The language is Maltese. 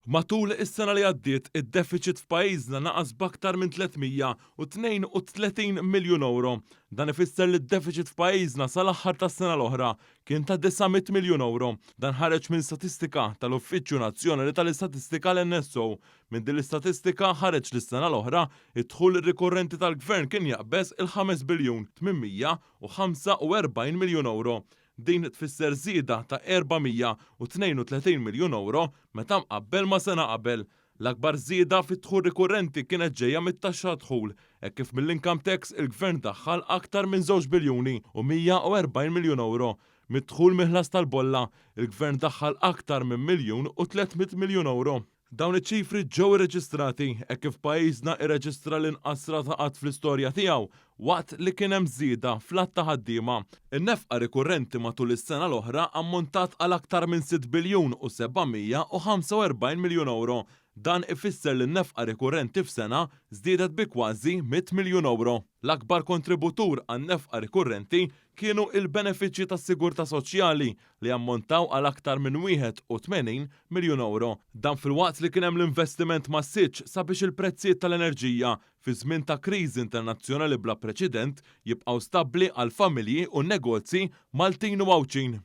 Matul is-sena li għaddiet, id-defiċit f'pajjiżna naqas b'aktar minn 332 miljun ewro. Dan ifisser li d-defiċit f'pajjiżna sal-aħħar tas-sena l-oħra kien ta' 900 miljun ewro. Dan ħareġ minn statistika tal-Uffiċċju Nazzjonali tal-Istatistika l-NSO. Minn din l-istatistika ħareġ li s-sena l-oħra id-dħul rikurrenti tal-Gvern kien jaqbeż il-5 biljun 845 miljun ewro. Din tfisser żieda ta' 432 miljun ewro meta mqabbel ma' sena qabel. L-akbar żieda fid-dħul rikurrenti kienet ġejja mit-taxxa dħul, hekk kif mill-income tax il-Gvern daħħal aktar minn 2 biljuni u 140 miljun ewro. Mid-dħul mill-ħlas tal-bolla, il-Gvern daħħal aktar minn miljun u 300 miljun ewro. Dawn iċ-ċifri ġew irreġistrati hekk kif pajjiżna irreġistra l-inqas rata qgħad fl-istorja tiegħu waqt li kien hemm żieda fl-għadd ta' ħaddiema. In-nefqa rikurrenti matul is-sena l-oħra ammontat għal aktar minn 6 biljun u 745 miljun ewro. Dan ifisser li n-nefqa rikurrenti f'sena żdiedet bi kważi 100 miljun ewro. L-akbar kontributur għan-nefqa rikurrenti kienu il-benefiċċji tas-sigurtà soċjali li ammontaw għal aktar minn 81 miljun ewro. Dan filwaqt li kien hemm l-investiment massiċ sabiex il-prezzijiet tal-enerġija fi żmien ta' kriżi internazzjonali bla preċedent jibqgħu stabbli għal familji u negozji Maltin u Għawdxin.